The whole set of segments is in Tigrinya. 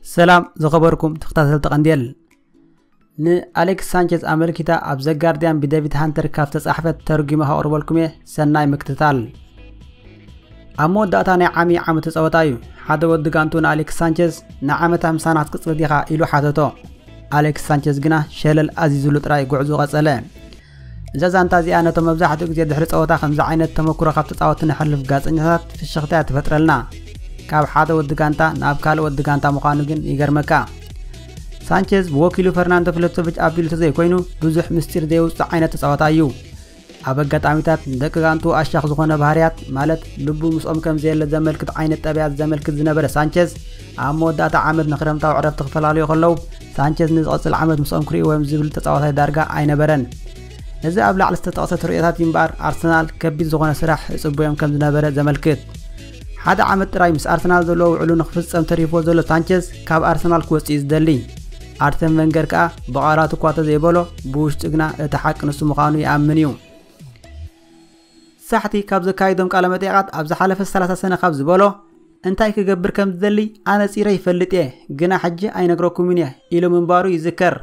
ሰላም ዝኸበርኩም ተኸታተልቲ ቀንዴል። ንኣሌክስ ሳንቸዝ ኣመልኪታ ኣብ ዘጋርዲያን ብዴቪድ ሃንተር ካብ ተጻሕፈት ተርጉመ ከቕርበልኩም እየ። ሰናይ ምክትታል። ኣብ መወዳእታ ናይ ዓሚ ዓመት ተጻወታ እዩ። ሓደ ወዲ ጋንቱ ንኣሌክስ ሳንቸዝ ንዓመታ ምሳና ክትቅጽል ዲኻ ኢሉ ሓተቶ። ኣሌክስ ሳንቸዝ ግና ሸለል ኣዚዙሉ ጥራይ ጉዕዞ ቀጸለ። እዛ ዛንታ እዚኣ ነቶም መብዛሕትኡ ግዜ ድሕሪ ጸወታ ከምዚ ዓይነት ተመክሮ ካብ ተጻወቲ ነሕልፍ ጋጸኛታት ፍሽኽታ እያ ትፈጥረልና። ካብ ሓደ ወዲ ጋንታ ናብ ካልእ ወዲ ጋንታ ምዃኑ ግን ይገርመካ። ሳንቸዝ ብወኪሉ ፈርናንዶ ፍሎቶቪች ኣቢሉ ተዘይኮይኑ ብዙሕ ምስጢር ዘየውጽእ ዓይነት ተጻዋታይ እዩ። ኣብ ኣጋጣሚታት ንደቂ ጋንቱ ኣሻኽ ዝኾነ ባህርያት ማለት ልቡ ምስኦም ከም ዘየለ ዘመልክት ዓይነት ጠብያት ዘመልክት ዝነበረ ሳንቸዝ ኣብ መወዳእታ ዓመት ንክረምታዊ ዕረፍቲ ክፈላለዩ ከለዉ ሳንቸዝ ንዝቐጽል ዓመት ምስኦም ክርእይዎም ዝብል ተጻዋታይ ዳርጋ ኣይነበረን። ነዚ ኣብ ላዕሊ ዝተጠቕሰ ተርእዮታት እምበኣር ኣርሰናል ከቢድ ዝኾነ ስራሕ ይጽበዮም ከም ዝነበረ ዘመልክት። ሓደ ዓመት ጥራይ ምስ ኣርሰናል ዘለዎ ውዕሉ ንክፍጸም ተሪፍዎ ዘሎ ሳንቸዝ ካብ ኣርሰናል ክወጽእ እዩ ዝደሊ። ኣርሰን ቨንገር ከኣ ብቓላት እኳ ተዘይበሎ ብውሽጡ ግና እቲ ሓቂ ንሱ ምዃኑ ይኣምን እዩ። ሳሕቲ ካብ ዘካይዶም ቃለ መጠይቓት ኣብ ዝሓለፈ ሰላሳ ሰነ ካብ ዝበሎ እንታይ ክገብር ከም ዝደሊ ኣነጺረ ይፈልጥ እየ፣ ግና ሕጂ ኣይነግረኩምን እየ ኢሉ ምንባሩ ይዝከር።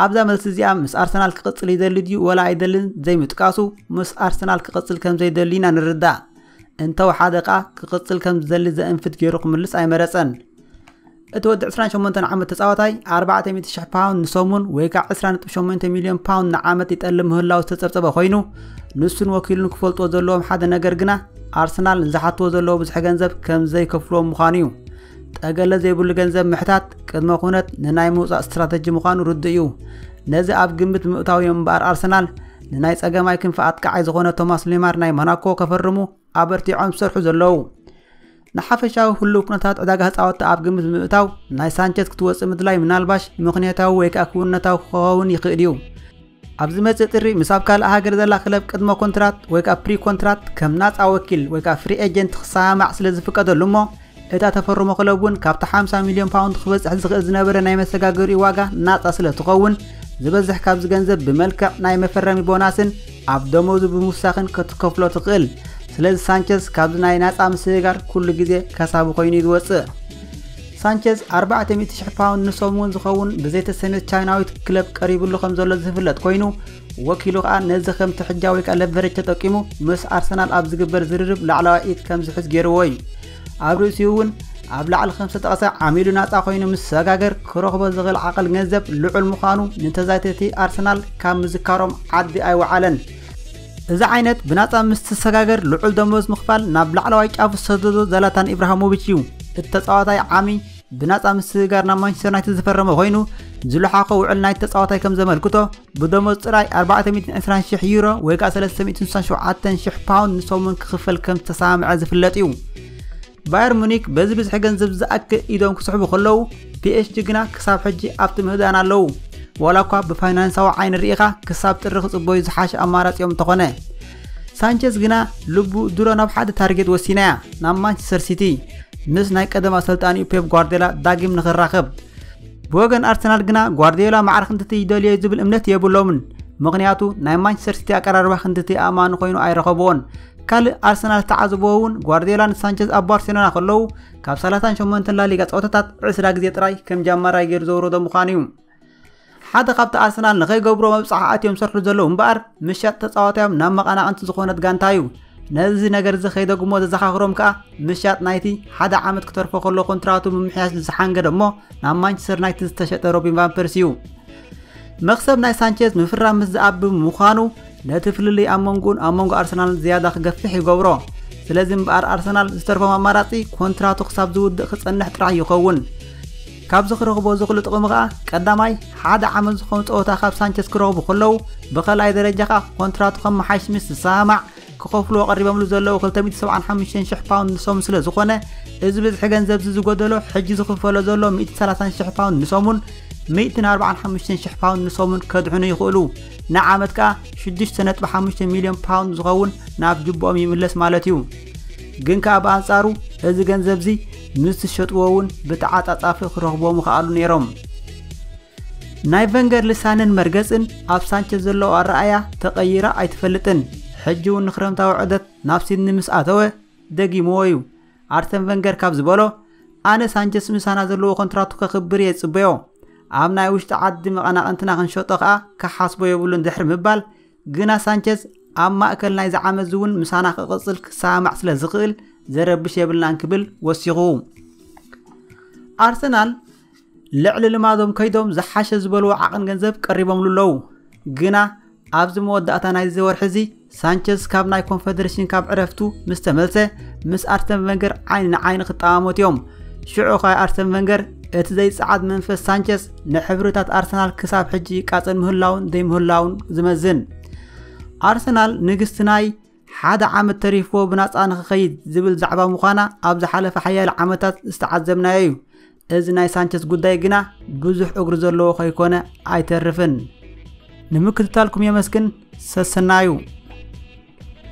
ኣብዛ መልሲ እዚኣ ምስ ኣርሰናል ክቕጽል ይደሊ ድዩ ወላ ኣይደልን ዘይምጥቃሱ ምስ ኣርሰናል ክቕጽል ከም ዘይደሊ ኢና ንርዳእ። እንተወሓደ ከኣ ክቕጽል ከም ዝደሊ ዘእንፍት ገይሩ ክምልስ ኣይመረጸን። እቲ ወዲ ዕስራን ሸሞንተን ዓመት ተጻዋታይ ኣርባዕተ ሚእቲ ሽሕ ፓውንድ ንሰሙን ወይ ከዓ ዕስራ ነጥቢ ሸሞንተ ሚልዮን ፓውንድ ንዓመት ይጠልብ ምህላው ዝተጸብጸበ ኮይኑ ንሱን ወኪሉን ክፈልጥዎ ዘለዎም ሓደ ነገር ግና ኣርሰናል ንዝሓትዎ ዘለዎ ብዙሕ ገንዘብ ከም ዘይከፍልዎም ምዃኑ እዩ። ጠገለ ዘይብሉ ገንዘብ ምሕታት ቅድመ ኩነት ንናይ ምውጻእ ስትራተጂ ምዃኑ ርዱእ እዩ። ነዚ ኣብ ግምት ምእታው እዮም እምበኣር ኣርሰናል ንናይ ጸገማይ ክንፊ ኣጥቃዓይ ዝኾነ ቶማስ ሌማር ናይ ሞናኮ ከፈርሙ ኣበርቲዖም ዝሰርሑ ዘለዉ። ንሓፈሻዊ ህሉው ኩነታት ዕዳጋ ተጻወትቲ ኣብ ግምት ብምእታው ናይ ሳንቸዝ ክትወጽእ ምድላይ ምናልባሽ ምኽንያታዊ ወይ ከዓ ክውንነታዊ ክኸውን ይኽእል እዩ። ኣብ ዝመጽእ ጥሪ ምስ ኣብ ካልእ ሃገር ዘላ ክለብ ቅድመ ኮንትራት ወይ ከዓ ፕሪ ኮንትራት ከም ናጻ ወኪል ወይ ከዓ ፍሪ ኤጀንት ክሰማማዕ ስለ ዝፍቀደሉ እሞ እታ ተፈርሞ ክለብ እውን ካብቲ ሓምሳ ሚልዮን ፓውንድ ክበጽሕ ዝኽእል ዝነበረ ናይ መሰጋገሪኡ ዋጋ ናጻ ስለ ትኸውን ዝበዝሕ ካብዚ ገንዘብ ብመልክዕ ናይ መፈረሚ ቦናስን ኣብ ደሞዙ ብምውሳኽን ክትከፍሎ ትኽእል። ስለዚ ሳንቸዝ ካብዚ ናይ ናጻ ምስግጋር ኩሉ ግዜ ከሳቢ ኮይኑ እዩ ዝወጽእ። ሳንቸዝ ኣርባዕተ ሚእቲ ሽሕ ፓውንድ ንሰሙን ዝኸውን ብዘይተሰምየት ቻይናዊት ክለብ ቀሪብሉ ከም ዘሎ ዝፍለጥ ኮይኑ ወኪሉ ከኣ ነዚ ከም ትሕጃ ወይ ከኣ ለቨሬጅ ተጠቂሙ ምስ ኣርሰናል ኣብ ዝግበር ዝርርብ ላዕለዋይ ኢድ ከም ዝሕዝ ገይርዎ እዩ። ኣብ ርእሲኡ እውን ኣብ ላዕሊ ከም ዝተጠቕሰ ዓሚሉ ናጻ ኮይኑ ምስ ሰጋገር ክረኽቦ ዝኽእል ዓቐል ገንዘብ ልዑል ምዃኑ ንተዛተይቲ ኣርሰናል ካብ ምዝካሮም ዓዲ ኣይወዓለን። እዚ ዓይነት ብናጻ ምስ ትሰጋገር ልዑል ደሞዝ ምኽፋል ናብ ላዕለዋይ ጫፍ ዝሰደዶ ዘላታን ኢብራሂሞቪች እዩ። እቲ ተጻዋታይ ዓሚ ብናጻ ምስግጋር ናብ ማንቸስተር ዩናይትድ ዝፈረመ ኮይኑ ዝለሓኾ ውዕል ናይቲ ተጻዋታይ ከም ዘመልክቶ ብደሞዝ ጥራይ ኣርባዕተ ሚእትን ዕስራን ሽሕ ዩሮ ወይ ከዓ ሰለስተ ሚእትን ስሳን ሸውዓተን ሽሕ ፓውንድ ንሰሙን ክኽፈል ከም ዝተሰማምዐ ዝፍለጥ እዩ። ባየር ሙኒክ በዚ ብዝሒ ገንዘብ ዝኣክል ኢዶም ክስሕቡ ከለዉ ፒኤስጂ ግና ክሳብ ሕጂ ኣብቲ ምህዳን ኣለዉ። ዋላ እኳ ብፋይናንሳዊ ዓይኒ ርኢኻ ክሳብ ጥሪ ክጽበዩ ዝሓሸ ኣማራጺ እዮም እንተኾነ ሳንቸዝ ግና ልቡ ድሮ ናብ ሓደ ታርጌት ወሲናያ ናብ ማንቸስተር ሲቲ ምስ ናይ ቀደም ኣሰልጣኒኡ ፔፕ ጓርዲዮላ ዳግም ንኽራኸብ። ብወገን ኣርሰናል ግና ጓርዲዮላ ማዕረ ክንድቲ ይደልዮ ዝብል እምነት የብሎምን። ምኽንያቱ ናይ ማንቸስተር ሲቲ ኣቀራርባ ክንድቲ ኣማኒ ኮይኑ ኣይረኸብዎን። ካልእ ኣርሰናል ዝተዓዘብዎ እውን ጓርዲዮላ ንሳንቸዝ ኣብ ባርሴሎና ከለዉ ካብ ሰላሳን ሸሞንተን ላሊጋ ጸወታታት ዕስራ ግዜ ጥራይ ከም ጃማራይ ገይሩ ዘውረዶ ምዃኑ እዩ። ሓደ ካብቲ ኣርሰናል ንኸይገብሮ መብጻዓ ኣትዮም ዝሰርሑ ዘለዉ እምበኣር ምሻጥ ተጻዋታዮም ናብ መቐናቕንቲ ዝኾነት ጋንታ እዩ። ነዚ ነገር እዚ ከይደግሞ ዘዘኻኽሮም ከኣ ምሻጥ ናይቲ ሓደ ዓመት ክተርፎ ከሎ ኮንትራቱ ምምሕያሽ ዝሓንገደ እሞ ናብ ማንቸስተር ዩናይትድ ዝተሸጠ ሮቢን ቫን ፐርሲ እዩ። መኽሰብ ናይ ሳንቸዝ ምፍራም ምስ ዝኣቢ ምዃኑ ነቲ ፍልልይ ኣብ መንጎኡን ኣብ መንጎ ኣርሰናልን ዝያዳ ክገፍሕ ይገብሮ። ስለዚ እምበኣር ኣርሰናል ዝተርፎም ኣማራጺ ኮንትራቱ ክሳብ ዝውድእ ክጸንሕ ጥራሕ ይኸውን። ካብዚ ክረኽቦ ዝኽእሉ ጥቕሚ ከኣ ቀዳማይ ሓደ ዓመት ዝኾኑ ጸወታ ካብ ሳንቸዝ ክረኽቡ ከለዉ ብኸልኣይ ደረጃ ከኣ ኮንትራቱ ከመሓይሽ ምስ ዝሰማማዕ ክኸፍልዎ ቀሪቦምሉ ዘለዉ ክልተ ሚእቲ ሰብዓን ሓሙሽተን ሽሕ ፓውንድ ንሶም ስለ ዝኾነ እዚ ብዝሒ ገንዘብ እዚ ዝጎደሎ ሕጂ ዝኽፈሎ ዘሎ ሚእቲ ሰላሳን ሽሕ ፓውንድ ንሰሙን ሚእትን ኣርባዓን ሓሙሽተን ሽሕ ፓውንድ ንሰሙን ከድሕኑ ይኽእሉ። ንዓመት ከኣ ሽዱሽተ ነጥቢ ሓሙሽተ ሚልዮን ፓውንድ ዝኸውን ናብ ጅብኦም ይምለስ ማለት እዩ። ግን ከኣ ብኣንጻሩ እዚ ገንዘብ እዚ ምስ ዝሸጥዎ እውን ብተዓጻጻፊ ክረኽብዎ ምኽኣሉ ነይሮም። ናይ ቨንገር ልሳንን መርገጽን ኣብ ሳንቸዝ ዘለዎ ኣረኣያ ተቐይራ ኣይትፈልጥን። ሕጂ እውን ንክረምታዊ ዑደት ናብ ሲድኒ ምስ ኣተወ ደጊምዎ እዩ። ኣርሰን ቨንገር ካብ ዝበሎ ኣነ ሳንቸስ ምሳና ዘለዎ ኮንትራቱ ከኽብር እየ ዝጽበዮ። ኣብ ናይ ውሽጢ ዓዲ መቐናቕንትና ክንሸጦ ከኣ ክሓስቦ የብሉን ድሕሪ ምባል፣ ግና ሳንቸስ ኣብ ማእከል ናይዚ ዓመት እውን ምሳና ክቕጽል ክሰማማዕ ስለ ዝኽእል ዘረብሽ የብልናን ክብል ወሲኹ። ኣርሰናል ልዕሊ ልማዶም ከይዶም ዝሓሸ ዝበልዎ ዓቕን ገንዘብ ቀሪቦምሉ ኣለዉ። ግና ኣብዚ መወዳእታ ናይዚ ወርሒ እዚ ሳንቸዝ ካብ ናይ ኮንፈደሬሽን ካብ ዕረፍቱ ምስ ተመልሰ፣ ምስ ኣርሰን ቨንገር ዓይኒ ንዓይኒ ክጠማመቱ እዮም። ሽዑ ኸኣ ኣርሰን ቨንገር እቲ ዘይጸዓድ መንፈስ ሳንቸዝ ንሕብርታት ኣርሰናል ክሳብ ሕጂ ይቃጸል ምህላውን ዘይምህላውን ዝመዝን። ኣርሰናል ንግስቲ ናይ ሓደ ዓመት ተሪፍዎ ብናጻ ንኽኸይድ ዝብል ዛዕባ ምዃና ኣብ ዝሓለፈ ሓያለ ዓመታት ዝተዓዘብናዮ እዩ። እዚ ናይ ሳንቸዝ ጉዳይ ግና ብዙሕ እግሪ ዘለዎ ከይኮነ ኣይተርፍን። ንምክትታልኩም የመስግን። ሰሰናዩ።